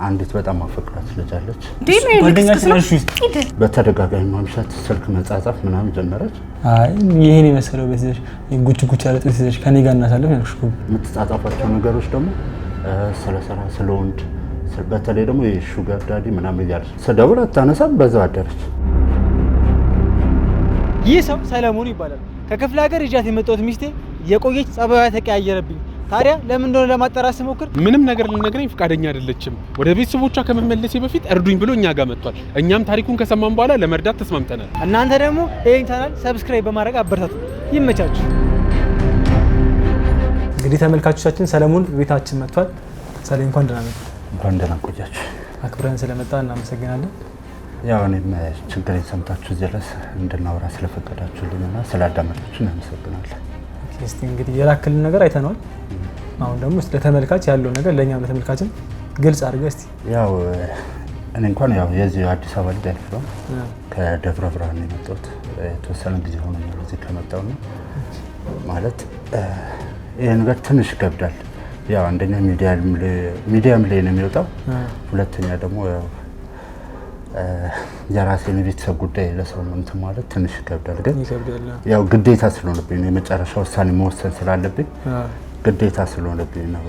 አንዲት በጣም አፈቅራት ልጅ አለች። ጓደኛችን እርሹ በተደጋጋሚ ማምሸት፣ ስልክ መጻጻፍ ምናምን ጀመረች። አይ ይሄን የመሰለው ቤት ይዘሽ ጉች ጉች ያለ ጡት ይዘሽ ከኔ ጋር እናሳልፍ ያልኩሽ እኮ። የምትጻጻፋቸው ነገሮች ደግሞ ስለ ስራ፣ ስለ ወንድ፣ በተለይ ደግሞ የ sugar daddy ምናምን እያለች ስደውል አታነሳም። በዛው አደረች። ይህ ሰው ሰለሞን ይባላል። ከክፍለ ሀገር ይዣት የመጣሁት ሚስቴ የቆየች ጸባይዋ ተቀያየረብኝ። ታዲያ ለምን እንደሆነ ለማጣራት ስሞክር ምንም ነገር ልነግረኝ ፈቃደኛ አይደለችም። ወደ ቤተሰቦቿ ከመመለሴ በፊት እርዱኝ ብሎ እኛ ጋር መጥቷል። እኛም ታሪኩን ከሰማን በኋላ ለመርዳት ተስማምተናል። እናንተ ደግሞ ይህን channel subscribe በማድረግ አበርታቱ። ይመቻችሁ። እንግዲህ ተመልካቾቻችን ሰለሞን ቤታችን መጥቷል። ሰሌ እንኳን ደህና መጣህ። እንኳን ደህና ቆያችሁ። አክብረን ስለመጣ እናመሰግናለን። ያው እኔም ችግሬን ሰምታችሁ እዚህ ድረስ እንድናወራ ስለፈቀዳችሁልኝና ስላዳመጣችሁ እናመሰግናለን። እስቲ እንግዲህ የላክልን ነገር አይተነዋል። አሁን ደግሞ እስቲ ለተመልካች ያለው ነገር ለእኛም ለተመልካችም ግልጽ አድርገህ እስቲ። ያው እኔ እንኳን ያው የዚህ አዲስ አበባ ልጅ አይደለሁም። ከደብረ ብርሃን ነው የመጣሁት። የተወሰነ ጊዜ ሆኖኛል እዚህ ከመጣሁ ነው። ማለት ይሄ ነገር ትንሽ ይከብዳል። ያው አንደኛ ሚዲያም ላይ ነው የሚወጣው፣ ሁለተኛ ደግሞ ያው የራሴን የቤተሰብ ጉዳይ ለሰው እንትን ማለት ትንሽ ይከብዳል። ግን ይከብዳል። ያው ግዴታ ስለሆነብኝ ነው፣ የመጨረሻ ውሳኔ መወሰን ስላለብኝ ግዴታ ስለሆነብኝ ነው።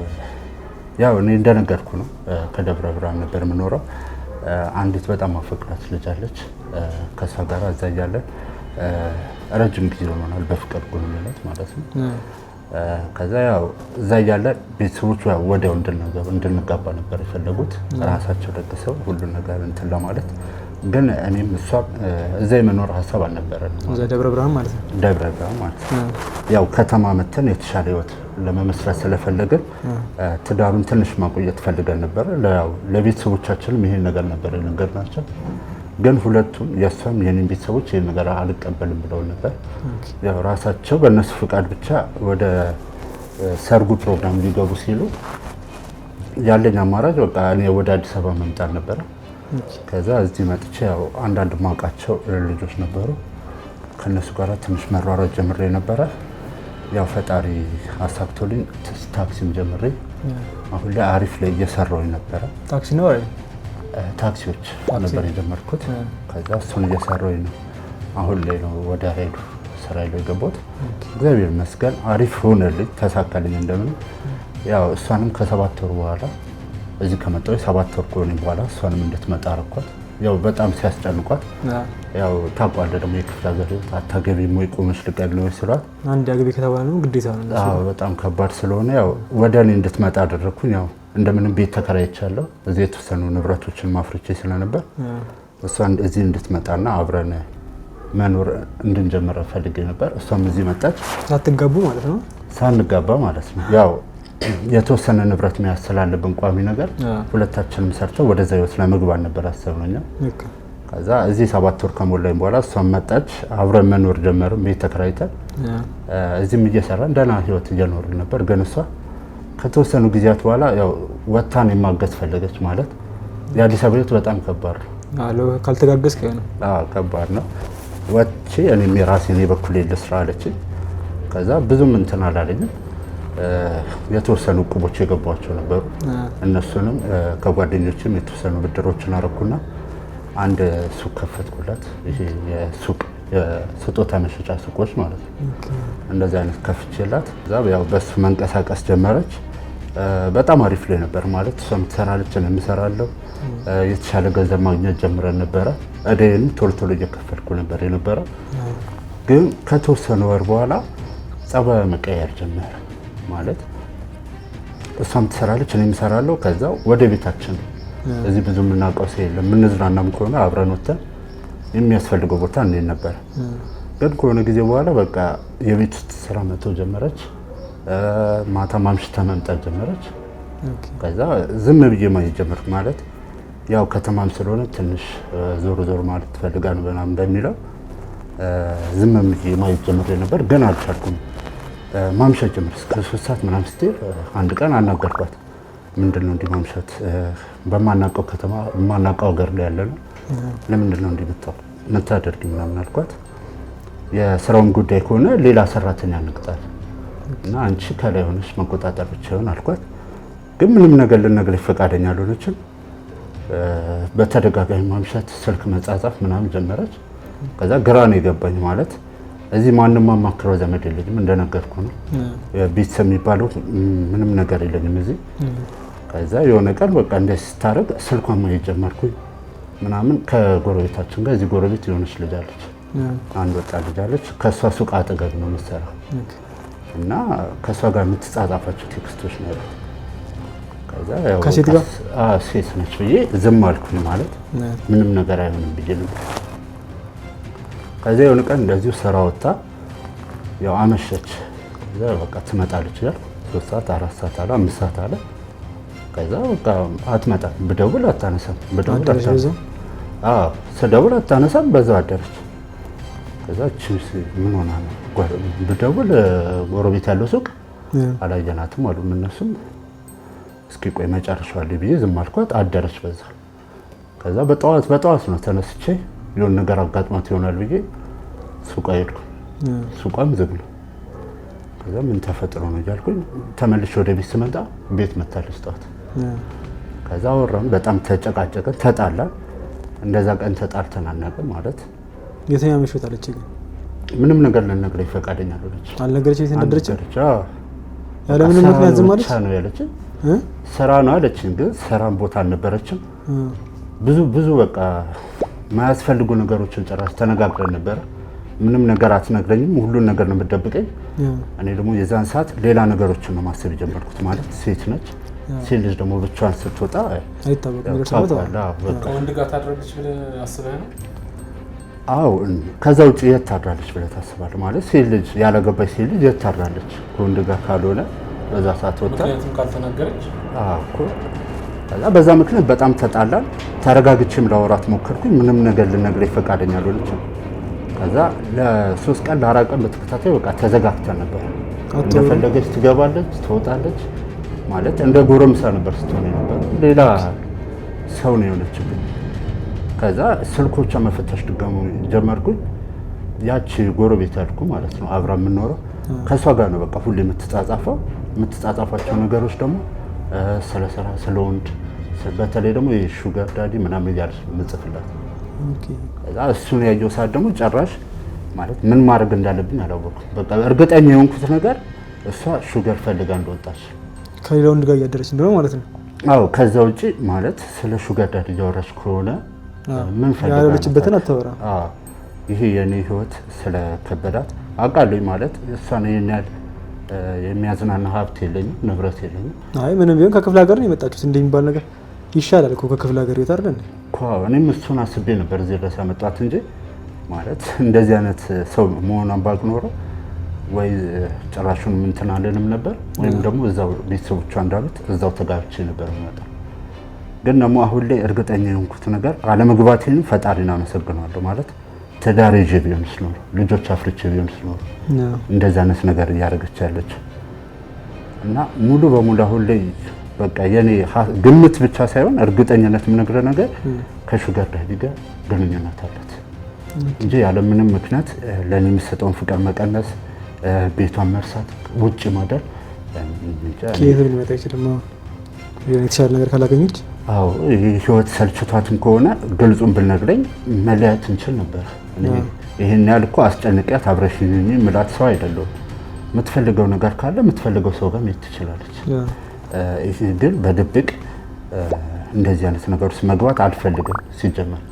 ያው እኔ እንደነገርኩ ነው፣ ከደብረ ብርሃን ነበር የምኖረው። አንዲት በጣም አፈቅራት ልጅ አለች። ከእሷ ጋር እዛ እያለን ረጅም ጊዜ ሆኖናል በፍቅር ግንኙነት ማለት ነው። ከዛ ያው እዛ እያለን ቤተሰቦቹ ያው ወዲያው እንድንጋባ ነበር የፈለጉት፣ ራሳቸው ደግሰው ሁሉን ነገር እንትን ለማለት። ግን እኔም እሷም እዛ የመኖር ሀሳብ አልነበረንም። እዛ ደብረ ብርሃን ማለት ነው። ደብረ ብርሃን ማለት ነው። ያው ከተማ መተን የተሻለ ህይወት ለመመስረት ስለፈለግን ትዳሩን ትንሽ ማቆየት ፈልገን ነበረ። ያው ለቤተሰቦቻችንም ይሄን ነገር ነበር የነገርናቸው። ግን ሁለቱም የእሷም የኔም ቤተሰቦች ይሄን ነገር አልቀበልም ብለው ነበር። ያው ራሳቸው በእነሱ ፍቃድ ብቻ ወደ ሰርጉ ፕሮግራም ሊገቡ ሲሉ ያለኝ አማራጭ በቃ እኔ ወደ አዲስ አበባ መምጣት ነበረ። ከዛ እዚህ መጥቼ ያው አንዳንድ ማውቃቸው ልጆች ነበሩ። ከእነሱ ጋር ትንሽ መሯሯጥ ጀምሬ ነበረ። ያው ፈጣሪ አሳክቶልኝ ታክሲም ጀምሬ አሁን ላይ አሪፍ ላይ እየሰራሁኝ ነበረ። ታክሲ ነው አይደል? ታክሲዎች ነበር የጀመርኩት። ከዛ እሱን እየሰራሁኝ ነው። አሁን ላይ ነው ወደ ራይዱ ስራ ላይ የገባሁት። እግዚአብሔር ይመስገን አሪፍ ሆነልኝ፣ ተሳካልኝ እንደምንም። ያው እሷንም ከ7 ወር በኋላ እዚህ ከመጣሁ 7 ወር ከሆነኝ በኋላ እሷንም እንድትመጣ አደረኳት። ያው በጣም ሲያስጨንቋት፣ ያው ታውቀዋለህ ደግሞ የክፍለ ሀገር ህይወት፣ አታገቢም ወይ ቆመሽ ልቀር ነው ስሏት፣ አንድ አግቢ ከተባለ ነው ግዴታ ነው። አዎ በጣም ከባድ ስለሆነ ያው ወደ እኔ እንድትመጣ አደረግኩኝ። ያው እንደምንም ቤት ተከራይቻለሁ። እዚህ የተወሰኑ ንብረቶችን ማፍርቼ ስለነበር እሷን እዚህ እንድትመጣና አብረን መኖር እንድንጀምር ፈልጌ ነበር። እሷም እዚህ መጣች። ሳትጋቡ ማለት ነው? ሳንጋባ ማለት ነው። ያው የተወሰነ ንብረት መያዝ ስላለብን ቋሚ ነገር ሁለታችንም ሰርተው ወደዛ ህይወት ለመግባት ነበር ያሰብነው እኛ። ከዛ እዚህ 7 ወር ከሞላኝ በኋላ እሷም መጣች። አብረን መኖር ጀመርን። ቤት ተከራይተን እዚህም እየሰራን ደህና ህይወት እየኖርን ነበር። ግን እሷ ከተወሰኑ ጊዜያት በኋላ ያው ወጥታን የማገዝ ፈለገች። ማለት የአዲስ አበባ ህይወት በጣም ከባድ ነው። ካልተጋገዝክ ነው። አዎ ከባድ ነው። ወጥቼ እኔም የራሴን የበኩሌን ልስራ አለችኝ። ከዛ ብዙም እንትን አላለኝም። የተወሰኑ እቁቦች የገቧቸው ነበሩ። እነሱንም ከጓደኞችም የተወሰኑ ብድሮችን አረኩና አንድ ሱቅ ከፈትኩላት። ይሄ የሱቅ የስጦታ መሸጫ ሱቆች ማለት ነው። እንደዚህ አይነት ከፍቼላት እዛ ያው በሱ መንቀሳቀስ ጀመረች። በጣም አሪፍ ላይ ነበር ማለት እሷም ትሰራለች፣ እኔም እሰራለሁ። የተሻለ ገንዘብ ማግኘት ጀምረን ነበረ። እዳዬንም ቶሎ ቶሎ እየከፈልኩ ነበር የነበረው። ግን ከተወሰነ ወር በኋላ ጸባይ መቀየር ጀመረ። ማለት እሷም ትሰራለች፣ እኔም እሰራለሁ። ከዛ ወደ ቤታችን እዚህ ብዙ የምናውቀው ሰው የለም። የምንዝናናም ከሆነ አብረን ወጥተን የሚያስፈልገው ቦታ እንሄድ ነበር። ግን ከሆነ ጊዜ በኋላ በቃ የቤት ውስጥ ስራ መተው ጀመረች። ማታ ማምሽታ መምጣት ጀመረች። ከዛ ዝም ብዬ ማየት ጀመርኩ። ማለት ያው ከተማም ስለሆነ ትንሽ ዞር ዞር ማለት ትፈልጋለህ ምናምን በሚለው ዝም ብዬ ማየት ጀምሬ ነበር። ግን አልቻልኩም። ማምሸት ጀመረች። እስከ 3 ሰዓት ምናምን ስትሄድ አንድ ቀን አናገርኳት። ምንድነው እንዲህ ማምሸት? በማናውቀው ከተማ በማናውቀው ሀገር ላይ ያለ ነው። ለምንድነው እንዲህ የምታደርጊ ምናምን አልኳት። የስራውን ጉዳይ ከሆነ ሌላ ሰራተኛ እንቅጠር እና አንቺ ከላይ ሆነሽ መቆጣጠር ብቻ ይሆን አልኳት። ግን ምንም ነገር ልነግርሽ ፈቃደኛ አልሆነችም። በተደጋጋሚ ማምሸት፣ ስልክ መጻጻፍ ምናምን ጀመረች። ከዛ ግራ ነው የገባኝ። ማለት እዚህ ማንም ማማክረው ዘመድ የለኝም እንደነገርኩ ነው። ቤተሰብ የሚባለው ምንም ነገር የለኝም እዚህ። ከዛ የሆነ ቀን በቃ እንደዚህ ስታደርግ ስልኳን ማየት ጀመርኩኝ ምናምን። ከጎረቤታችን ጋር እዚህ ጎረቤት የሆነች ልጅ አለች፣ አንድ ወጣት ልጅ አለች። ከእሷ ሱቅ አጠገብ ነው የምትሰራው እና ከእሷ ጋር የምትጻጻፋቸው text ኦች ነው ያሉት። ከዛ ያው ከሴት ጋር? አዎ ሴት ነች ብዬ ዝም አልኩኝ። ማለት ምንም ነገር አይሆንም ብዬ ነበር። ከዛ የሆነ ቀን እንደዚሁ ስራ ወጣ፣ ያው አመሸች። ከዛ በቃ ትመጣለች እያልኩ 3 ሰዓት 4 ሰዓት አለ 5 ሰዓት አለ። ከዛ በቃ አትመጣም፣ ብደውል አታነሳም፣ ብደውል አደረች አታነሳም። በዛው? አዎ ስደውል አታነሳም፣ በዛው አደረች። ከዛ እቺ ምን ሆና ነው ብደውል ጎረቤት ያለው ሱቅ አላየናትም አሉ እነሱም። እስኪ ቆይ መጨረሻዋ ላይ ብዬ ዝም አልኳት፣ አደረች በዛ። ከዛ በጠዋት በጠዋት ነው ተነስቼ የሆነ ነገር አጋጥሟት ይሆናል ብዬ ሱቋ ሄድኩ። ሱቋም ዝግ ነው። ከዛ ምን ተፈጥሮ ነው እያልኩኝ ተመልሼ ወደ ቤት ስመጣ ቤት መታለች ጠዋት። ከዛ አወራን፣ በጣም ተጨቃጨቅን፣ ተጣላን። እንደዛ ቀን ተጣልተን አናውቅም። ማለት የትኛው ምሽት አለች ግን? ምንም ነገር ልነግረኝ ፈቃደኛ አልሆነች። አልነገረች የት እንዳደረች? አልነገረች። አዎ። ያለ ምንም ስራ ምክንያት ነው ዝም አለች? ብቻ ነው ያለችኝ። ስራ ነው አለችኝ፣ ግን ስራም ቦታ አልነበረችም። ብዙ ብዙ በቃ የማያስፈልጉ ነገሮችን ጭራሽ ተነጋግረን ነበረ። ምንም ነገር አትነግረኝም፣ ሁሉን ነገር ነው የምትደብቀኝ። እኔ ደግሞ የዛን ሰዓት ሌላ ነገሮችን ነው ማሰብ የጀመርኩት። ማለት ሴት ነች፣ ሴት ልጅ ደግሞ ብቻዋን ስትወጣ አይታወቅም የሚደርስባት። ታውቃለህ። አዎ፣ በቃ ከወንድ ጋር ታድራለች ብለህ አስበህ ነው? አዎ። ከዛ ውጭ የት ታድራለች ብለህ ታስባለህ? ማለት ሴት ልጅ ያላገባች ሴት ልጅ የት ታድራለች ከወንድ ጋር ካልሆነ በዛ ሰዓት ወጣ ምክንያቱም ካልተናገረች። አዎ እኮ። ከዛ በዛ ምክንያት በጣም ተጣላን። ተረጋግቼም ላወራት ሞከርኩኝ። ምንም ነገር ልነግረኝ ፈቃደኛ አልሆነችም። ከዛ ለ3 ቀን ለ4 ቀን በተከታታይ በቃ ተዘጋግተን ነበር። እንደፈለገች ትገባለች፣ ትወጣለች። ማለት እንደ ጎረምሳ ነበር ስትሆን ነበር። ሌላ ሰው ነው የሆነችብኝ። ከዛ ስልኮቿ መፈተሽ ድጋሚ ጀመርኩኝ። ያቺ ጎረቤት ያልኩ ማለት ነው አብራ የምንኖረው ከእሷ ጋር ነው በቃ ሁሌ የምትጻጻፈው። የምትጻጻፋቸው ነገሮች ደግሞ ስለ ስራ፣ ስለ ወንድ፣ በተለይ ደግሞ የ sugar daddy ምናምን እያለች ነው የምጽፍላት። ከዛ እሱን ያየው ሰዓት ደግሞ ጨራሽ ማለት ምን ማድረግ እንዳለብኝ አላወቅኩም። በቃ እርግጠኛ የሆንኩት ነገር እሷ sugar ፈልጋ እንደወጣች ከሌላ ወንድ ጋር እያደረች እንደሆነ ማለት ነው። አዎ። ከዛ ውጪ ማለት ስለ sugar daddy እያወራች ከሆነ ምን ፈልጋ ነው? ያለችበትን አታወራ። አዎ። ይሄ የኔ ህይወት ስለከበዳት አውቃለሁ። ማለት እሷን ይሄን ያህል የሚያዝናና ሀብት የለኝም፣ ንብረት የለኝም። አይ ምንም ቢሆን ከክፍለ ሀገር ነው የመጣችሁት እንደሚባል ነገር ይሻላል እኮ ከክፍለ ሀገር ቤት አይደል እንዴ? እኮ እኔም እሱን አስቤ ነበር እዚህ ድረስ ያመጣት እንጂ ማለት እንደዚህ አይነት ሰው መሆኗን ባውቅ ኖሮ ወይ ጭራሹን እንትን አልልም ነበር፣ ወይም ደግሞ እዛው ቤተሰቦቿ እንዳሉት እዛው ተጋብቼ ነበር የምመጣው። ግን ደግሞ አሁን ላይ እርግጠኛ የሆንኩት ነገር አለመግባቴንም ፈጣሪን አመሰግናለሁ። ማለት ትዳር ይዤ ቢሆንስ ኖሮ ልጆች አፍርቼ ቢሆንስ ኖሮ እንደዚህ አይነት ነገር እያደረገች ያለች እና ሙሉ በሙሉ አሁን ላይ በቃ የኔ ግምት ብቻ ሳይሆን እርግጠኝነት የምነግርህ ነገር ከ sugar daddy ጋር ግንኙነት አላት እንጂ ያለ ምንም ምክንያት ለእኔ የምትሰጠውን ፍቅር መቀነስ፣ ቤቷን መርሳት፣ ውጭ ማደር እንጃ። ከየትም ሊመጣ አይችልም። የሆነ የተሻለ ነገር ካላገኘች። አዎ ይህ ህይወት ሰልችቷትም ከሆነ ግልጹን ብነግረኝ መለያየት እንችል ነበር። እኔ ይሄን ያህል እኮ አስጨንቂያት አብረሽኝ ሁኚ የምላት ሰው አይደለሁም። የምትፈልገው ነገር ካለ የምትፈልገው ሰው ጋር መሄድ ትችላለች። ይሄ ግን በድብቅ እንደዚህ አይነት ነገር ውስጥ መግባት አልፈልግም። ሲጀመር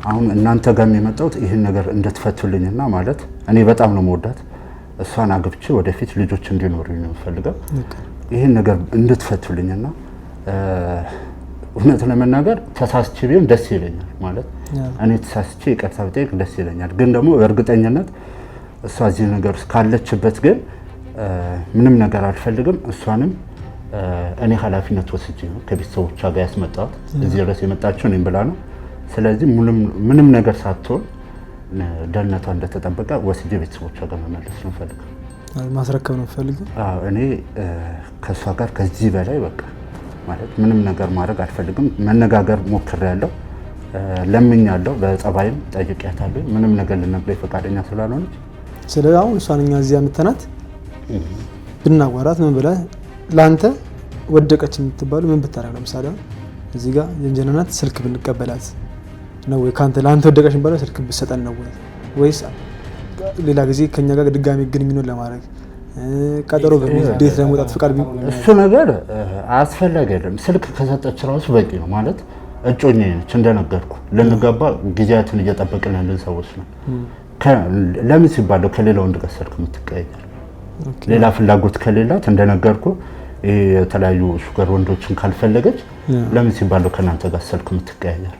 አሁን እናንተ ጋር የመጣሁት ይህን ነገር እንድትፈቱልኝና ማለት እኔ በጣም ነው የምወዳት፣ እሷን አግብቼ ወደፊት ልጆች እንዲኖሩኝ ነው የምፈልገው። ይህን ነገር እንድትፈቱልኝና እውነት ለመናገር ተሳስቼ ቢሆን ደስ ይለኛል። ማለት እኔ ተሳስቼ ይቅርታ ብጠይቅ ደስ ይለኛል። ግን ደግሞ በእርግጠኝነት እሷ እዚህ ነገር ውስጥ ካለችበት ግን ምንም ነገር አልፈልግም። እሷንም እኔ ኃላፊነት ወስጄ ነው ከቤተሰቦቿ ጋር ያስመጣኋት። እዚህ ድረስ የመጣችው እኔም ብላ ነው። ስለዚህ ምንም ነገር ሳትሆን ደህንነቷ እንደተጠበቀ ወስጄ ቤተሰቦቿ ጋር መመለስ ነው የምፈልገው። ማስረከብ ነው የምፈልገው። አዎ፣ እኔ ከእሷ ጋር ከዚህ በላይ በቃ ማለት ምንም ነገር ማድረግ አልፈልግም። መነጋገር ሞክሬያለሁ፣ ለምኛለሁ፣ በጸባይም ጠይቄያታለሁ። ምንም ነገር ልነግረኝ ፈቃደኛ ስላልሆነች ስለዚህ አሁን እሷን እኛ እዚህ አምጥተናት ብናዋራት ምን ብለህ ለአንተ ወደቀች የምትባለው ምን ብታደርግ? ለምሳሌ አሁን እዚህ ጋር ጀንጀናናት ስልክ ብንቀበላት ነው ወይ ካንተ ለአንተ ወደቀሽ የሚባለው ስልክ ብትሰጠን ነው ወይ ወይስ ሌላ ጊዜ ከኛ ጋር ድጋሚ ግንኙነት ለማድረግ ቀጠሮ በሚይዝ date ለመውጣት ፍቃድ እሱ ነገር አስፈላጊ አይደለም። ስልክ ከሰጠች ራሱ በቂ ነው ማለት እጮኛዬ ነች እንደነገርኩ ልንገባ ጊዜያትን እየጠበቅን ያለን ሰዎች ነው። ለምን ሲባል ነው ከሌላ ወንድ ጋር ስልክ የምትቀያየር? ሌላ ፍላጎት ከሌላት እንደነገርኩ የተለያዩ sugar ወንዶችን ካልፈለገች ለምን ሲባል ነው ከእናንተ ጋር ስልክ የምትቀያየር?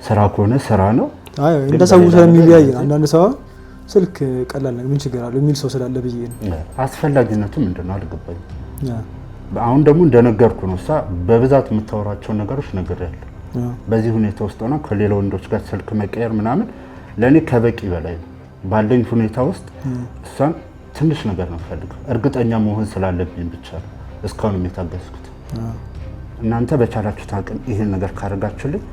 ስራ ከሆነ ስራ ነው። አይ እንደ ሰው ስለሚለያይ ነው። አንዳንድ ሰው ስልክ ቀላል ነገር ምን ችግር አለው የሚል ሰው ስላለ ብዬ ነው። አስፈላጊነቱ ምንድነው አልገባኝም። አሁን ደግሞ እንደነገርኩ ነው። እሷ በብዛት የምታወራቸውን ነገሮች ነግሬያለሁ። በዚህ ሁኔታ ውስጥ ሆና ከሌላ ወንዶች ጋር ስልክ መቀየር ምናምን ለእኔ ከበቂ በላይ ነው። ባለኝ ሁኔታ ውስጥ እሷን ትንሽ ነገር ነው የምፈልገው፣ እርግጠኛ መሆን ስላለብኝ ብቻ ነው እስካሁንም የታገስኩት። እናንተ በቻላችሁት አቅም ይህን ነገር ካደረጋችሁልኝ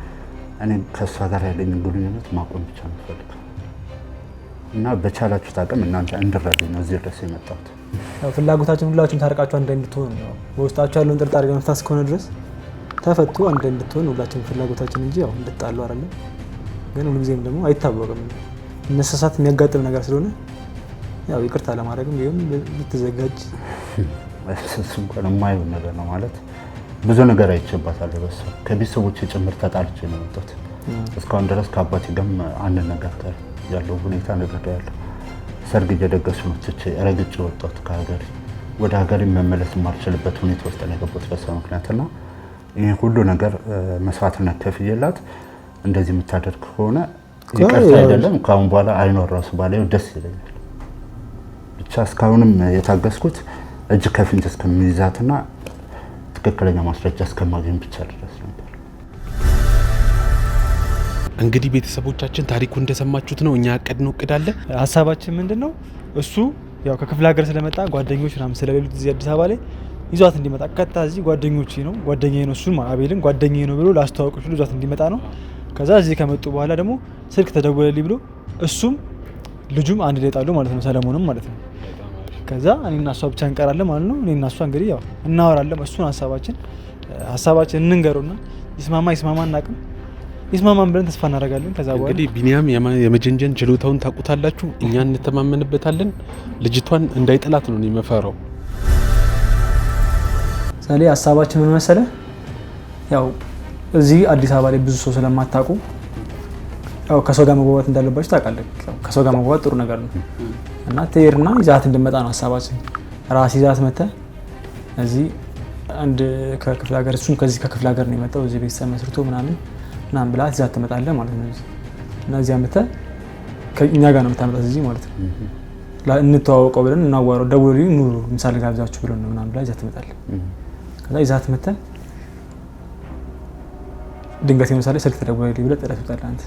እኔ ከእሷ ጋር ያለኝን ግንኙነት ማቆም ብቻ ነው የምፈልገው እና በቻላችሁት አቅም እናንተ እንድረዱኝ ነው እዚህ ድረስ የመጣሁት። ያው ፍላጎታችን ሁላችሁም ታርቃችሁ አንድ ላይ እንድትሆኑ ነው። በውስጣችሁ ያለውን ጥርጣሬ ለመፍታት እስከሆነ ድረስ ተፈቱ አንድ ላይ እንድትሆኑ ሁላችንም ፍላጎታችን እንጂ ያው እንድጣሉ አይደለም። ግን ሁልጊዜም ደግሞ አይታወቅም፣ መሳሳት የሚያጋጥም ነገር ስለሆነ ያው ይቅርታ ለማድረግም ቢሆን ብትዘጋጅ እሱ እንኳን የማይሆን ነገር ነው ማለት ብዙ ነገር አይቼባታለሁ። በእሷ ከቤተሰቦቼ ጭምር ተጣልቼ ነው የመጣሁት። እስካሁን ድረስ ከአባቴ ጋርም አንነጋገርም። ያለው ሁኔታ ነግሬያለሁ። ሰርግ እየደገሱ ነው ትቼ ረግጬ ወጣሁት ከሀገሬ። ወደ ሀገሬ መመለስ የማልችልበት ሁኔታ ውስጥ ነው የገባሁት በእሷ ምክንያት እና ይህ ሁሉ ነገር መስዋዕትነት ከፍዬላት እንደዚህ የምታደርግ ከሆነ ይቅርታ አይደለም ከአሁን በኋላ አይኖር ራሱ ባላየው ደስ ይለኛል። ብቻ እስካሁንም የታገስኩት እጅ ከፍንጅ እስከሚይዛትና ትክክለኛ ማስረጃ እስከማገኝ ብቻ ድረስ ነበር። እንግዲህ ቤተሰቦቻችን ታሪኩ እንደሰማችሁት ነው። እኛ ያቀድነው እቅድ አለ። ሀሳባችን ምንድን ነው? እሱ ያው ከክፍለ ሀገር ስለመጣ ጓደኞች ምናምን ስለሌሉት እዚህ አዲስ አበባ ላይ ይዟት እንዲመጣ ቀጥታ እዚህ ጓደኞቼ ነው ጓደኛዬ ነው እሱን አቤልን ጓደኛዬ ነው ብሎ ላስተዋወቅ ብሎ ይዟት እንዲመጣ ነው። ከዛ እዚህ ከመጡ በኋላ ደግሞ ስልክ ተደወለልኝ ብሎ እሱም ልጁም አንድ ላይ ጣሉ ማለት ነው፣ ሰለሞንም ማለት ነው። ከዛ እኔና እሷ ብቻ እንቀራለን ማለት ነው። እኔና እሷ እንግዲህ ያው እናወራለን። እሱን ሀሳባችን እንንገረውና ይስማማ ይስማማ እናቅም ይስማማን ብለን ተስፋ እናደርጋለን። ከዛ በኋላ እንግዲህ ቢኒያም የመጀንጀን ችሎታውን ታውቁታላችሁ። እኛ እንተማመንበታለን። ልጅቷን እንዳይጠላት ነው የምፈራው። ሰሌ ሀሳባችን ምን መሰለ፣ ያው እዚህ አዲስ አበባ ላይ ብዙ ሰው ስለማታውቁ ያው ከሰው ጋር መግባባት እንዳለባችሁ ታውቃለህ። ከሰው ጋር መግባባት ጥሩ ነገር ነው እና ትሄድና ይዛት እንድመጣ ነው ሀሳባችን። ራስ ይዛት መተህ እዚህ አንድ ከክፍለ ሀገር እሱም ከዚህ ከክፍለ ሀገር ነው የመጣው እዚህ ቤተሰብ መስርቶ ምናምን ምናምን ብላት ይዛት ትመጣለህ ማለት ነው። እና እዚያ መተህ ከእኛ ጋር ነው የምታመጣት እዚህ ማለት ነው። እንተዋወቀው ብለን እናዋራው ደውሎልኝ ኑ ምሳ ልጋብዛችሁ ብለን ነው ምናምን ብላ ይዛት ትመጣለህ። ከዛ ይዛት መተህ ድንገት የሆነ ሰዓት ላይ ስልክ ተደወለልኝ ብለህ ጥለህ ትወጣለህ አንተ።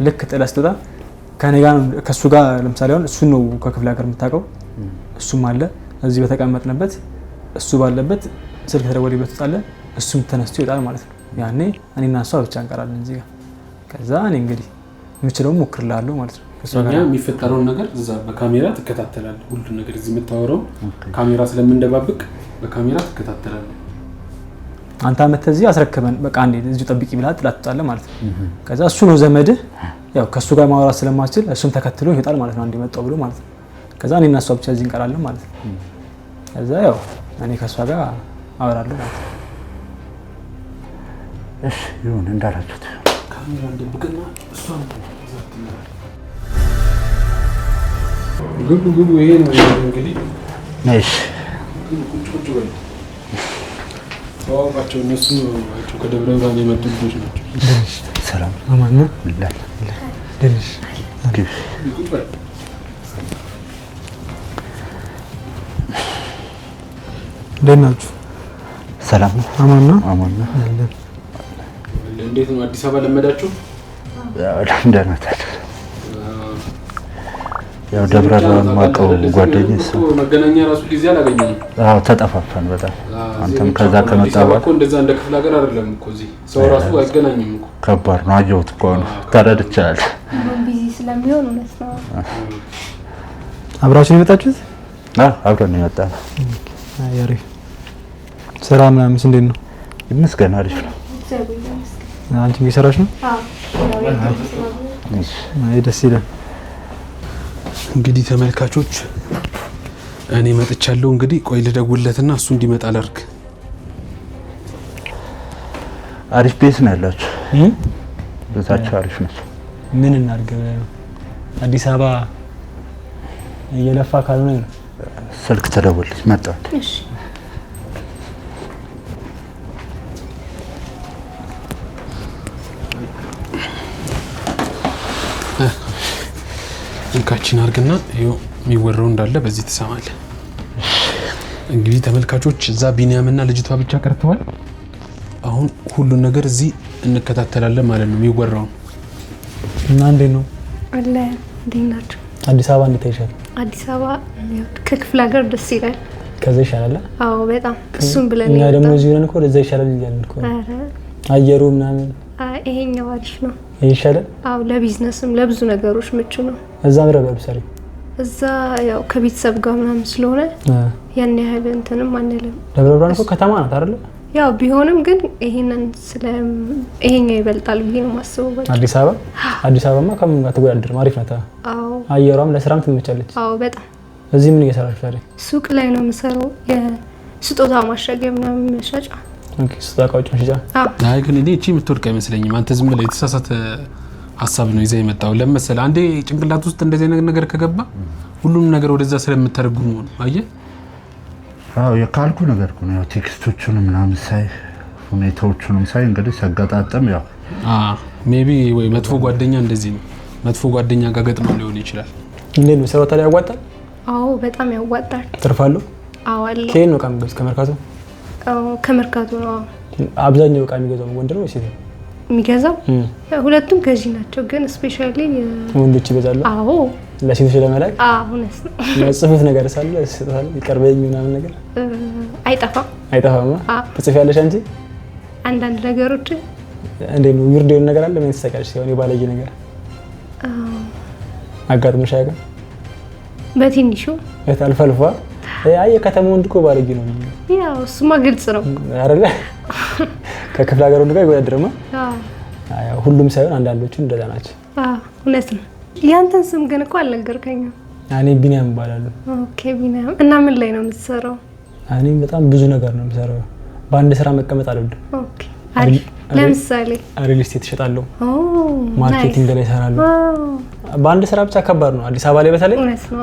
ልክ ጥለህ ስትወጣ ከእኔ ጋር ከእሱ ጋር ለምሳሌ አሁን እሱን ነው ከክፍለ ሀገር የምታውቀው፣ እሱም አለ እዚህ በተቀመጥንበት እሱ ባለበት ስልክ ተደወለልኝ ብለህ ትወጣለህ። እሱም ተነስቶ ይወጣል ማለት ነው። ያኔ እኔና እሷ ብቻ እንቀራለን እዚህ ጋር። ከዛ እኔ እንግዲህ የምችለውን ሞክርልሃለሁ ማለት ነው። ከእሷ ጋር እኛ የሚፈጠረውን ነገር እዛ በካሜራ ትከታተላለህ። ሁሉን ነገር እዚህ የምታወራው ካሜራ ስለምንደባብቅ በካሜራ ትከታተላለህ። አንተ አመተህ እዚህ አስረክበን በቃ አንዴ እዚሁ ጠብቂ ብላ ጥላት ትወጣለህ ማለት ነው። ከዛ እሱ ነው ዘመድህ፣ ያው ከእሱ ጋር ማውራት ስለማትችል እሱም ተከትሎ ይወጣል ማለት ነው። አንዴ መጣው ብሎ ማለት ነው። ከዛ እኔና እሷ ብቻ እዚህ እንቀራለን ማለት ነው። ከዛ ያው እኔ ከእሷ ጋር አወራለሁ ማለት ነው። እሺ ይሁን እንዳላችሁት። ካሜራ እንደብቅና እሷን ይዛ ትመጣለህ። ግቡ ግቡ። ይሄ ነው እንግዲህ። እሺ ቁጭ ቁጭ በሉ ተዋወቃቸው። እነሱ ናቸው ከደብረ ብርሃን የመጡ ልጆች ናቸው። ሰላም አማን ነው። ደንሽ ግቢ። ቁጭ በል። እንዴት ናችሁ? ሰላም ነው። አማን ነው። አማን ነው። አለን። እንዴት ነው አዲስ አበባ ለመዳችሁ? ያው ለምደናታል። ያው ደብረ ብርሃን የማውቀው ጓደኛዬ እሱ መገናኛ ራሱ ጊዜ አላገኘንም። አዎ ተጠፋፋን በጣም። አንተም ከዛ ከመጣ በኋላ እኮ እንደዛ እንደ ክፍለ ሀገር አይደለም እኮ እዚህ ሰው ራሱ አይገናኝም እኮ። ከባድ ነው። አየሁት እኮ ነው ተረድቻለሁ። ሁሉም busy ስለሚሆን እውነት ነው። አብራችሁ ነው የመጣችሁት? አዎ አብረን ነው የመጣነው። አይ አሪፍ። ስራ ምናምንስ እንዴት ነው? ይመስገን አሪፍ ነው። አንቺም እየሰራሽ ነው? አይ ደስ ይላል። እንግዲህ ተመልካቾች እኔ መጥቻለሁ። እንግዲህ ቆይ ልደውልለትና እሱ እንዲመጣ ላድርግ። አሪፍ ቤት ነው ያላችሁ። ቤታችሁ አሪፍ ነው። ምን እናድርግ? አዲስ አበባ እየለፋ ካልሆነ ነው። ስልክ ተደወለች፣ መጣ። እሺ እንካችን አድርግና ይኸው የሚወራው እንዳለ በዚህ ትሰማለህ። እንግዲህ ተመልካቾች እዛ ቢኒያምና ልጅቷ ብቻ ቀርተዋል። አሁን ሁሉን ነገር እዚህ እንከታተላለን ማለት ነው የሚወራውን። እና እንዴት ነው አለ? እንዴት ናቸው? አዲስ አበባ እንዴት ይሻላል? አዲስ አበባ ከክፍለ ሀገር ደስ ይላል። ከዛ ይሻላል። አዎ በጣም እሱም ብለን እኛ ደግሞ እዚህ ሆነን እኮ ወደዛ ይሻላል እያልን እኮ አየሩ ምናምን። አይ ይሄኛው አሪፍ ነው። ይሻላል። አዎ ለቢዝነስም ለብዙ ነገሮች ምቹ ነው። እዛ ምረ በብሰሪ እዛ ያው ከቤተሰብ ጋር ምናምን ስለሆነ ያን ያህል እንትንም አንልም። ደብረ ብርሃን እኮ ከተማ ናት አይደለ? ያው ቢሆንም ግን ይሄንን ስለ ይሄኛው ይበልጣል ብዬ ነው የማስበው። በቃ አዲስ አበባ አዲስ አበባማ ከምን ጋር ትወዳደርም፣ አሪፍ ናት። አዎ አየሯም ለስራም ትመቻለች። አዎ በጣም። እዚህ ምን እየሰራሽ ታዲያ? ሱቅ ላይ ነው የምሰራው፣ የስጦታ ማሸጊያ ምናምን መሸጫ። Okay ስጦታ እቃዎች መሸጫ። አይ ግን እኔ እቺ የምትወድቅ አይመስለኝም። አንተ ዝም ብለህ የተሳሳተ ሀሳብ ነው ይዘህ የመጣው። ለምን መሰለህ? አንዴ ጭንቅላት ውስጥ እንደዚህ አይነት ነገር ከገባ ሁሉም ነገር ወደዛ ስለምተረጉሙ ነው። አየህ? አዎ የካልኩ ነገር እኮ ነው። ያው text ኦቹንም ምናምን ሳይ ሁኔታዎቹንም ሳይ እንግዲህ ሲያገጣጥም ያው maybe ወይ መጥፎ ጓደኛ እንደዚህ ነው። መጥፎ ጓደኛ ጋር ገጥሞ ሊሆን ይችላል። እንዴት ነው ስራው ታዲያ ያዋጣል? አዎ በጣም ያዋጣል። ትርፋለሁ? አዎ አለ። ከየት ነው እቃ የሚገዙት? ከመርካቶ? አዎ ከመርካቶ ነው። አብዛኛው እቃ የሚገዛው ወንድ ነው ወይስ ሴት ነው የሚገዛው? ሁለቱም ገዢ ናቸው፣ ግን specially ወንዶች ይገዛሉ። አዎ ለሴቶች ለመላክ። አዎ እውነት ነው። ጽሁፍ ነገር ሳለ ስጣል ይቀርበኝ ምናምን ነገር አይጠፋም። አይጠፋም። ትጽፊያለሽ አንቺ አንዳንድ ነገሮች? እንዴት ነው weird የሆነ ነገር አለ? ምን ትሰቃለሽ? ሲሆን የባለጌ ነገር አጋጥሞሽ አያውቅም? በትንሹ አልፎ አልፎ። አይ የከተማ ወንድ እኮ ባለጌ ነው። ያው እሱማ ግልጽ ነው አይደለ? ከክፍለ ሀገር ወንድ ጋር ይወዳደርማ። አዎ ሁሉም ሳይሆን አንዳንዶቹ እንደዛ ናቸው። አዎ እውነት ነው። ያንተን ስም ግን እኮ አልነገርከኝም። እኔ ቢኒያም እባላለሁ። Okay ቢኒያም። እና ምን ላይ ነው የምትሰራው? እኔ በጣም ብዙ ነገር ነው የምሰራው። በአንድ ስራ መቀመጥ አልወድም። Okay አሪፍ። ለምሳሌ? real estate እሸጣለሁ፣ marketing ላይ እሰራለሁ። በአንድ ስራ ብቻ ከባድ ነው አዲስ አበባ ላይ በተለይ። እውነት ነው።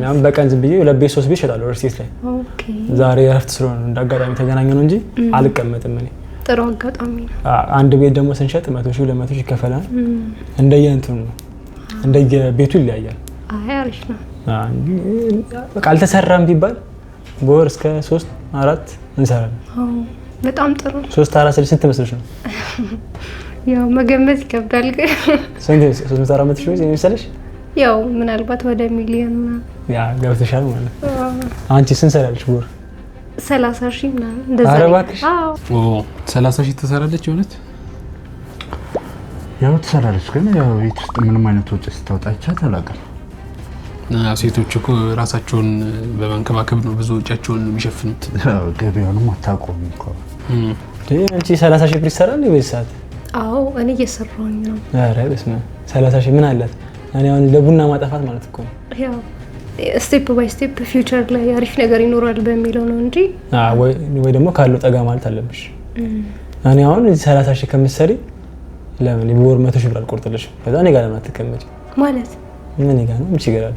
አሁን በቀን ዝም ብዬ ሁለት ቤት ሶስት ቤት እሸጣለሁ real estate ላይ። Okay ዛሬ እረፍት ስለሆነ እንደ አጋጣሚ ተገናኘ ነው እንጂ አልቀመጥም እኔ። ጥሩ አጋጣሚ ነው። አንድ ቤት ደግሞ ስንሸጥ 100 ሺህ 200 ሺህ ይከፈላል። እንደየ እንትኑ ነው እንደየ ቤቱ ይለያያል። አይ አሪፍ ነው። በቃ አልተሰራም ቢባል በወር እስከ 3 4 እንሰራለን። በጣም ጥሩ። 3 4 ስንት መስሎሽ ነው? ያው መገመት ይከብዳል ግን ስንት? 300 400 ሺህ ይመስልሽ? ያው ምናልባት ወደ ሚሊዮን ምናምን ያ ገብተሻል ማለት ነው። አንቺ ስንት ሰራለሽ በወር? 30 ሺህ ምናምን እንደዛ። ኧረ እባክሽ። አዎ 30 ሺህ ትሰራለች? የእውነት ያው ትሰራለች፣ ግን ያው ቤት ውስጥ ምንም አይነት ወጪ ስታወጣ አይቻት አላውቅም። ሴቶች እኮ ራሳቸውን በመንከባከብ ነው ብዙ ወጪያቸውን የሚሸፍኑት። ገበያውንም አታውቀውም እኮ። አንቺ 30 ሺህ ብር ይሰራል በዚህ ሰዓት? አዎ እኔ እየሰራሁኝ ነው። ኧረ በስመ አብ 30 ሺህ ምን አላት? እኔ አሁን ለቡና ማጠፋት ማለት እኮ ነው። ያው step by step future ላይ አሪፍ ነገር ይኖራል በሚለው ነው እንጂ ወይ ደግሞ ካለው ጠጋ ማለት አለብሽ። እኔ አሁን እዚህ 30 ሺህ ከምትሰሪ ለምን በወር 100 ሺህ ብር አልቆርጥልሽም? ከዛ እኔ ጋር ለምን አትቀመጪ? ማለት እኔ ጋር ነው ምን ችግር አለ?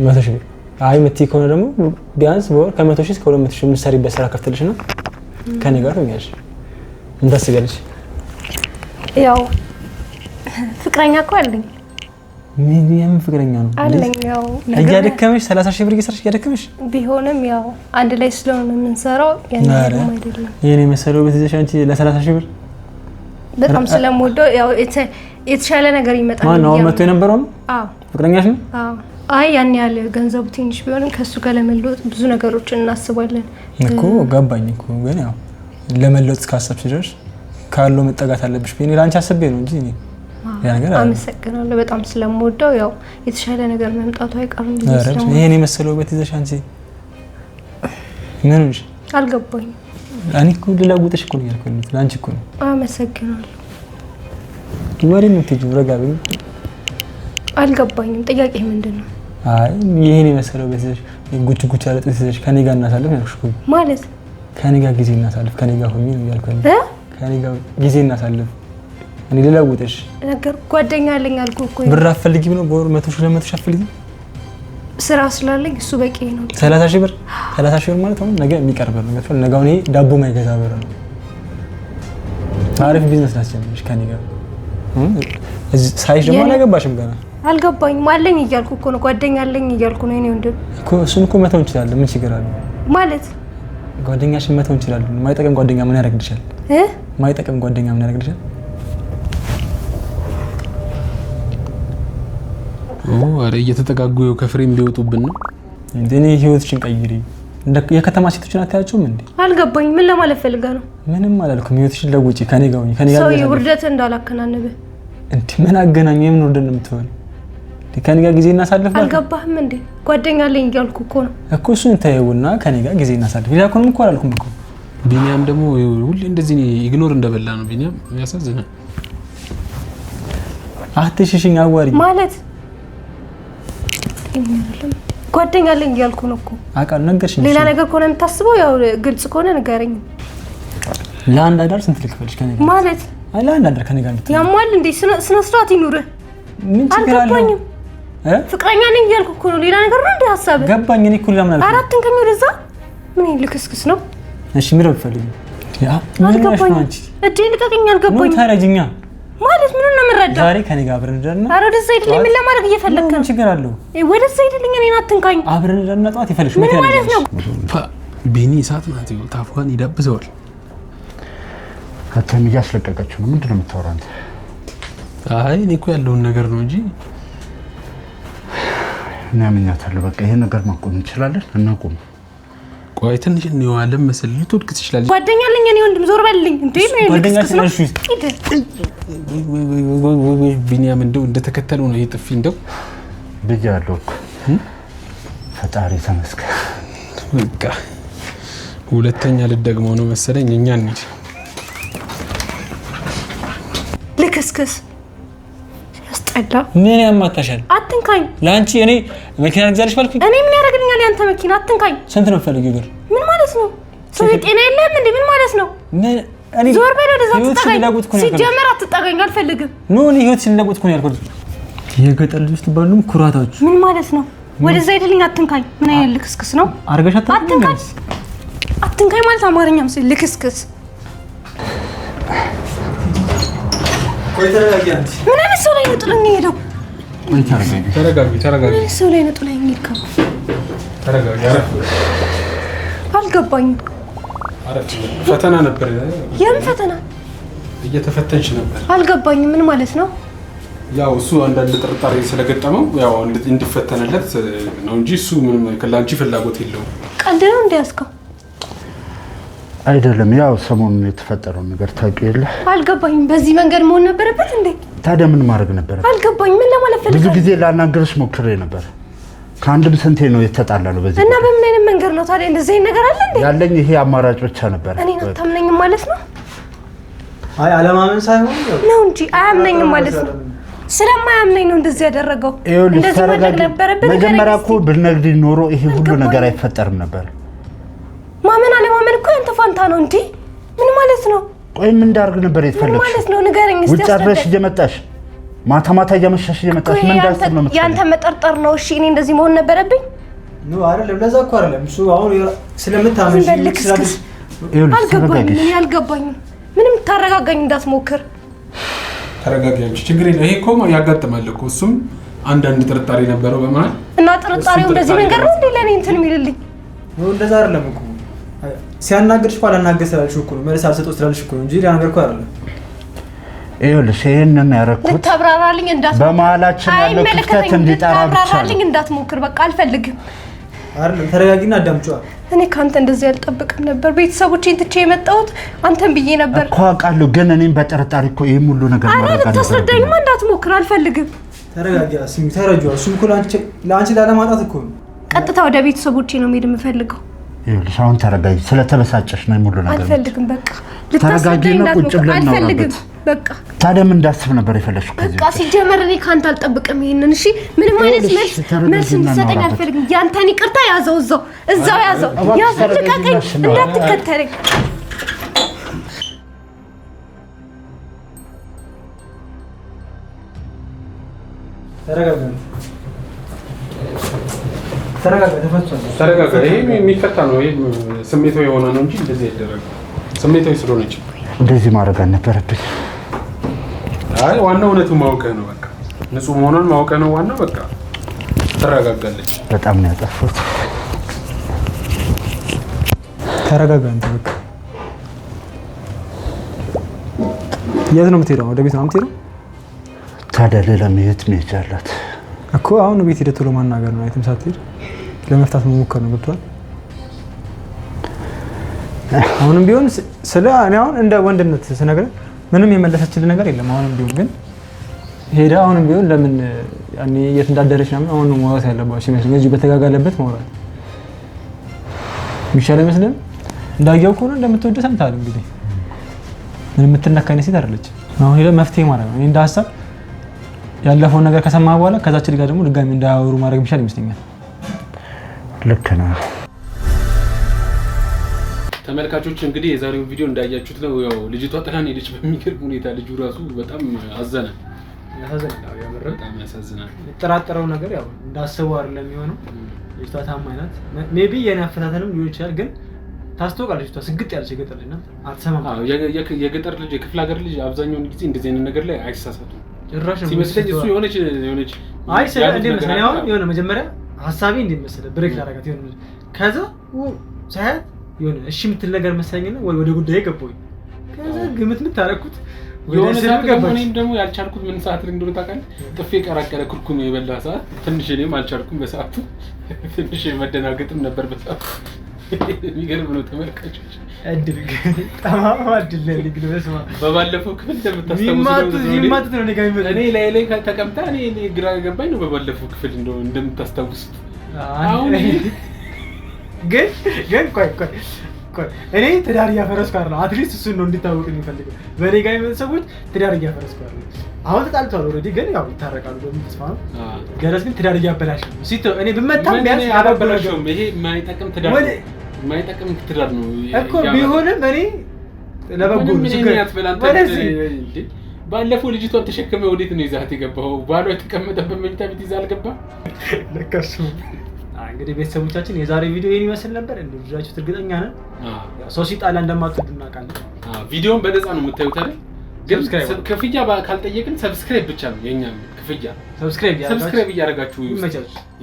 100 ሺህ ብር አይ የምትይ ከሆነ ደግሞ ቢያንስ በወር ከ100 ሺህ እስከ 200 ሺህ የምትሰሪበት ስራ ከፍትልሽ ነው ከኔ ጋር ትሆኛለሽ። ምን ታስቢያለሽ? ያው ፍቅረኛ እኮ አለኝ። ምን የምን ፍቅረኛ ነው አለኝ? ያው እያደከመሽ 30 ሺህ ብር እየሰራሽ እያደከመሽ ቢሆንም ያው አንድ ላይ ስለሆነ የምንሰራው ያን ያህል አይደለም። የኔ መሰለው ቤት ይዘሽ አንቺ ለ30 ሺህ ብር በጣም ስለምወደው ያው የተሻለ ነገር ይመጣል። ማን ነው መጥቶ የነበረው ነው? አዎ ፍቅረኛሽ ነው? አዎ። አይ ያን ያህል ገንዘቡ ትንሽ ቢሆንም ከሱ ጋር ለመለወጥ ብዙ ነገሮችን እናስባለን እኮ። ገባኝ እኮ ግን ያው ለመለወጥ ካሰብሽ ድረስ ካለው መጠጋት አለብሽ። እኔ ላንቺ አስቤ ነው እንጂ እኔ ያ ነገር አመሰግናለሁ። በጣም ስለምወደው ያው የተሻለ ነገር መምጣቱ አይቀርም። ይሄን የመሰለው ቤት ይዘሽ አንቺ ምን ሆንሽ? አልገባኝም። እኔ እኮ ልለውጥሽ እኮ ነው ያልኩት፣ ለአንቺ እኮ ነው። አመሰግናለሁ። ወሬ የምትሄጂው ረጋ በይ። አልገባኝም። ጥያቄ ምንድን ነው? አይ ይሄን የመሰለው ቤት ይዘሽ ጉች ጉች ያለ ጥርስ ይዘሽ ከኔ ጋር እናሳልፍ ነው ያልኩሽ እኮ። ማለት ከኔ ጋር ጊዜ እናሳልፍ፣ ከኔ ጋር ሁኚ ነው ያልኩት። ከኔ ጋር ጊዜ እናሳልፍ፣ እኔ ልለውጥሽ። ነገር ጓደኛ አለኝ አልኩህ እኮ። ብር አትፈልጊም ነው? በወር 100 ሺህ 200 ሺህ አትፈልጊም? ስራ ስላለኝ እሱ በቂ ነው። 30 ሺህ ብር 30 ሺህ ብር ማለት አሁን ነገ የሚቀር ብር ነው። ነገ አሁን ይሄ ዳቦ ማይገዛ ብር ነው። አሪፍ ቢዝነስ ላስጀምርሽ ከኔ ጋር። እዚህ ሳይሽ ደግሞ አላገባሽም ገና። አልገባኝም። አለኝ እያልኩ እኮ ነው፣ ጓደኛ አለኝ እያልኩ ነው። እኔ ወንድም እኮ እሱን እኮ መተው እንችላለን። ምን ችግር አለ? ማለት ጓደኛሽን መተው እንችላለን። ማይጠቅም ጓደኛ ምን ያደርግልሻል? ማይጠቅም ጓደኛ ምን ያደርግልሻል? ኧረ እየተጠጋጉ ከፍሬም ሊወጡብን ነው። እኔ ህይወትሽን ቀይሪ። የከተማ ሴቶችን አታያቸውም እንዴ? አልገባኝም። ምን ለማለት ፈልገህ ነው? ምንም አላልኩም። ህይወትሽን ለውጪ፣ ከኔ ጋር ሁኚ። ከኔ ጋር ሰውዬ ውርደት እንዳላከናንብህ። እንዴ ምን አገናኘው? የምን ውርደት ነው የምትሆነው? ከኔ ጋር ጊዜ እናሳልፍ። አልገባህም እንዴ? ጓደኛ አለኝ እያልኩ እኮ ነው እኮ። እሱን ተይውና ከኔ ጋር ጊዜ እናሳልፍ። ሌላ እኮ እኮ አላልኩም እኮ። ቢኒያም ደግሞ ሁሌ እንደዚህ ignore እንደበላ ነው። ቢኒያም ያሳዝናል። አትሽሽኝ፣ አዋሪ ማለት ጓደኛ አለኝ እያልኩ ነው እኮ። አውቃለሁ፣ ነገርሽኝ። ሌላ ነገር ከሆነ የምታስበው ያው ግልጽ ከሆነ ንገረኝ። ለአንድ አዳር ስንት ልክፈልሽ? ከኔ ጋር ማለት አይ፣ ለአንድ አዳር ከኔ ጋር ያሟል እንዴ? ስነ ስርዓት ይኑርህ። ምን ችግር አለው? አልገባኝም። ፍቅረኛ ነኝ እያልኩ እኮ ነው። ሌላ ነገር ነው እንዴ ሀሳብህ? ገባኝ። እኔ እኮ ሌላ ምን አልኩኝ? አራትን ከሚወደዛ ምን ልክስክስ ነው? እሺ ምን ብፈልግ? አልገባኝም። እጄን ልቀቀኝ። አልገባኝም። ተረጅኛ ማለት ምኑን ነው የምንረዳው? ዛሬ ከኔ ጋር አብረን እንደርና። ኧረ ወደዛ ሂድልኝ። ምን ለማድረግ እየፈለግክ ነው? ችግር አለው? ወደዛ ሂድልኝ። እኔን አትንካኝ። አብረን እንደርና ጠዋት ይፈልግሽ ምን ማለት ነው? ቢኒ እሳት ናት። ታፏን ይዳብሰዋል። ከተም እያስለቀቀችው ነው። ምንድን ነው የምታወራው አንተ? አይ እኔ እኮ ያለውን ነገር ነው እንጂ እኔ አምኛታለሁ። በቃ ይሄን ነገር ማቆም እንችላለን። እናቁም። ቆይ ትንሽ እንየዋለን መሰለኝ። ልትወድቅ ትችላለች። ጓደኛ አለኝ እኔ ወንድም፣ ዞር በልልኝ። እንዴ ምን ነው? ቢኒያም እንደው እንደተከተለው ነው ይሄ ጥፊ እንደው ብያለሁ እኮ። ፈጣሪ ተመስገን። በቃ ሁለተኛ ልደግመው ነው መሰለኝ። እኛ እንሂድ። ልክስክስ ያስጠላ። ምን ያማታሻል? አትንካኝ። ለአንቺ እኔ መኪና ልግዛልሽ ባልኩኝ እኔ ምን ያደርግልኛል ያንተ መኪና? አትንካኝ። ስንት ነው የምትፈልጊው ብር? ምን ማለት ነው? ሰውዬ ጤና የለህም እንዴ? ምን ማለት ነው? ዞር በል ወደዛ። አትጠጋኝ። ሲጀመር አትጠጋኝ፣ አልፈልግም። No እኔ ህይወትሽን ልለውጥ እኮ ነው ያልኩት። የገጠር ልጆች ትባሉ ኩራታችሁ። ምን ማለት ነው? ወደዛ ሂድልኝ። አትንካኝ። ምን አይነት ልክስክስ ነው? አርገሽ አትንካኝ። አትንካኝ ማለት አማርኛ መሰለኝ። ልክስክስ ምን አይነት ሰው ላይ ነው ጥሎኝ የሄደው? ተረጋጊ፣ ተረጋጊ። ምን አይነት ሰው ላይ ነው ጥሎኝ የሄድከው? ተረጋጊ። አልገባኝም። ፈተና ነበር። የምን ፈተና? እየተፈተንሽ ነበር። አልገባኝም። ምን ማለት ነው? ያው እሱ አንዳንድ ጥርጣሬ ስለገጠመው ያው እንዲፈተንለት ነው እንጂ እሱ ምንም ለአንቺ ፍላጎት የለውም። ቀልድ ነው እንዲያስከው አይደለም። ያው ሰሞኑን የተፈጠረው ነገር ታውቂ የለ? አልገባኝም። በዚህ መንገድ መሆን ነበረበት እንዴ? ታዲያ ምን ማድረግ ነበረ? አልገባኝም። ምን ለማለት ፈልጋለሁ? ብዙ ጊዜ ላናገርሽ ሞክሬ ነበር። ከአንድም ስንቴ ነው የተጣላ ነው በዚህ እና በምን አይነት መንገድ ነው ታዲያ? እንደዚህ አይነት ነገር አለ እንዴ? ያለኝ ይሄ አማራጭ ብቻ ነበር። እኔን አታምነኝም ማለት ነው? አይ አለማመን ሳይሆን ነው እንጂ አያምነኝም ማለት ነው። ስለማያምነኝ ነው እንደዚህ ያደረገው። እንደዚህ ማድረግ ነበረበት። መጀመሪያ እኮ ብትነግሪኝ ኖሮ ይሄ ሁሉ ነገር አይፈጠርም ነበር። ማመን አለማመን እኮ ያንተ ፋንታ ነው እንጂ ምን ማለት ነው? ቆይ ምን እንዳደርግ ነበር የተፈለግሽው? ምን ማለት ነው? ንገረኝ እስቲ። ውጭ አድረሽ እየመጣሽ ማታ ማታ እያመሻሽ እየመጣሽ ምን እንዳስብ ነው የምትፈልጊው? ያንተ መጠርጠር ነው። እሺ እኔ እንደዚህ መሆን ነበረብኝ? No አይደለም፣ ለዛ እኮ አይደለም። እሱ አሁን ስለምታመሽ አልገባኝም። እኔ አልገባኝም። ምንም ታረጋጋኝ እንዳትሞክር። ተረጋጊ አንቺ፣ ችግር የለም። ይሄ እኮ ያጋጥማል እኮ። እሱም አንዳንድ ጥርጣሬ ነበረው በመሀል እና ጥርጣሬው እንደዚህ መንገድ ነው እንዴ ለኔ እንትን የሚልልኝ? No እንደዛ አይደለም እኮ ሲያናግርሽ እኮ አላናግር ስላልሽ እኮ ነው፣ መልስ አልሰጠው ስላልሽ እኮ ነው እንጂ ሌላ ነገር እኮ አይደለም። ይኸውልሽ ይሄንን ያደረኩት ልታብራራልኝ እንዳትሞክር፣ በመሀላችን ያለው ክፍተት እንዲጠራ ብቻ ነው። ልታብራራልኝ እንዳትሞክር፣ በቃ አልፈልግም። አይደለም ተረጋጊና አዳምጪዋ። እኔ ከአንተ እንደዚህ አልጠብቅም ነበር። ቤተሰቦቼን ትቼ የመጣሁት አንተን ብዬ ነበር እኮ አውቃለሁ፣ ግን እኔም በጥርጣሬ እኮ ይሄን ሁሉ ነገር ማድረግ አልነበረብኝም። ልታስረዳኝማ እንዳትሞክር፣ አልፈልግም። ተረጋጊ፣ ስሚ፣ ተረጂዋ። እሱም እኮ ለአንቺ ላለማጣት እኮ ነው። ቀጥታ ወደ ቤተሰቦቼ ነው መሄድ የምፈልገው። ይኸውልሽ አሁን ተረጋጊ። ስለተበሳጨሽ ነው ሙሉ ነገር አልፈልግም። በቃ ልታስረዳኝ እንዳትሞክር አልፈልግም። በቃ ታዲያ ምን እንዳስብ ነበር የፈለግሽው? በቃ ሲጀመር እኔ ካንተ አልጠብቅም ይሄንን። እሺ ምንም አይነት መልስ መልስ እንድትሰጠኝ አልፈልግም። ያንተን ይቅርታ ያዘው፣ እዛው እዛው ያዘው፣ ያዘው። ልቀቀኝ፣ እንዳትከተለኝ። ተረጋጋ፣ ተረጋጋ፣ ተፈቷል። ተረጋጋ። ይሄ የሚፈታ ነው። ይሄ ስሜታዊ የሆነ ነው እንጂ እንደዚህ አይደረግም። ስሜታዊ ስለሆነች እንደዚህ ማድረግ አልነበረብኝ። አይ ዋናው እውነቱን ማወቅህ ነው። በቃ ንጹህ መሆኗን ማወቅህ ነው ዋናው። በቃ ትረጋጋለች። በጣም ነው ያጠፋሁት። ተረጋጋ አንተ። በቃ የት ነው የምትሄደው? ወደ ቤት ነው የምትሄደው? ታዲያ ሌላ የት መሄጃ አላት እኮ? አሁን ቤት ሄደህ ቶሎ ማናገር ነው። የትም ሳትሄድ ለመፍታት መሞከር ነው። ገብቶሃል? አሁንም ቢሆን ስለ እኔ አሁን እንደ ወንድነት ስነግርህ ምንም የመለሰችልህ ነገር የለም። አሁንም ቢሆን ግን ሄዳ አሁንም ቢሆን ለምን ያኔ የት እንዳደረች ምናምን አሁን ነው ማውራት ያለባቸው ይመስለኛል። እዚሁ በተጋጋለበት ማውራት የሚሻል አይመስልህም? እንዳየው ከሆነ እንደምትወደው ሰምተሃል። እንግዲህ ምንም የምትነካ አይነት ሴት አይደለች። አሁን ሄደህ መፍትሄ ማድረግ ነው። እኔ እንደ ሀሳብ ያለፈውን ነገር ከሰማ በኋላ ከዛች ልጅ ጋር ደግሞ ድጋሚ እንዳያወሩ ማድረግ የሚሻል ይመስለኛል። ልክ ነው። ተመልካቾች እንግዲህ የዛሬው ቪዲዮ እንዳያችሁት ነው። ያው ልጅቷ ጥላን ሄደች በሚገርም ሁኔታ። ልጁ ራሱ በጣም አዘነ። ያሳዝናል። ያው በጣም ያሳዝናል። የጠራጠረው ነገር ያው እንዳሰበው አይደለም የሚሆነው። ልጅቷ ታማኝ ናት። maybe የኔ አፈታተንም ሊሆን ይችላል፣ ግን ታስታውቃለች። ልጅቷ ስግጥ ያለች የገጠር ልጅ ናት። አትሰማም። አዎ የገጠር ልጅ የክፍለ ሀገር ልጅ አብዛኛውን ጊዜ እንደዚህ አይነት ነገር ላይ አይሳሳቱም ጭራሽ ሲመስለኝ። እሱ የሆነች የሆነች አይ ስለ እንደ መሰለኝ አሁን የሆነ መጀመሪያ ሀሳቤ እንዴት መሰለህ break ላደርጋት የሆነ ከዛ ሳያት የሆነ እሺ የምትል ነገር መሰለኝና ወደ ጉዳይ ገባሁኝ። ከዛ ግምት የምታረኩት የሆነ ሰዓት ደግሞ እኔም ደግሞ ያልቻልኩት ምን ሰዓት ላይ እንደሆነ ታውቃለህ? ጥፌ ቀራቀረ ኩርኩም የበላ ሰዓት ትንሽ እኔም አልቻልኩም በሰዓቱ። ትንሽ መደናገጥም ነበር በሰዓቱ። የሚገርም ነው ተመልካቾች። እድል ጠማማ እድል ነው ያለኝ ግን በስመ አብ። በባለፈው ክፍል እንደምታስታውሱት የሚማቱት ነው እኔ ጋር የሚመጡት። እኔ ላይ ላይ ተቀምጣ እኔ ግራ ገባኝ ነው በባለፈው ክፍል እንደምታስታውሱት። አሁን ግን ግን ቆይ ቆይ ቆይ እኔ ትዳር እያፈረስኩ አይደለም። at least እሱን ነው እንዲታወቅ የሚፈልገው። በእኔ ጋር የሚመጡ ሰዎች ትዳር እያፈረስኩ አይደለም። አሁን ተጣልተዋል already፣ ግን ያው ይታረቃሉ በሚል ተስፋ ነው። ገረስ ግን ትዳር እያበላሽ ነው። ሲቶ እኔ ብመታም ቢያንስ አላበላሸውም። ይሄ የማይጠቅም ትዳር ነው፣ የማይጠቅም ትዳር ነው እኮ ቢሆንም እኔ ለበጎ ነው። ባለፈው ልጅቷን ተሸክመ ወዴት ነው ይዛት የገባኸው? ባሏ የተቀመጠበት መኝታ ቤት ይዛ አልገባም። ለካ እሱ እንግዲህ ቤተሰቦቻችን የዛሬ ቪዲዮ ይሄን ይመስል ነበር። እንደወደዳችሁት እርግጠኛ ነን። ሰው ሲጣላ እንደማትወዱ እናውቃለን። ቪዲዮውን በነፃ ነው የምታዩት አይደል? ግን ክፍያ ካልጠየቅን subscribe ብቻ ነው የኛ ክፍያ። subscribe እያደረጋችሁ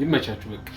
ይመቻችሁ። በቃ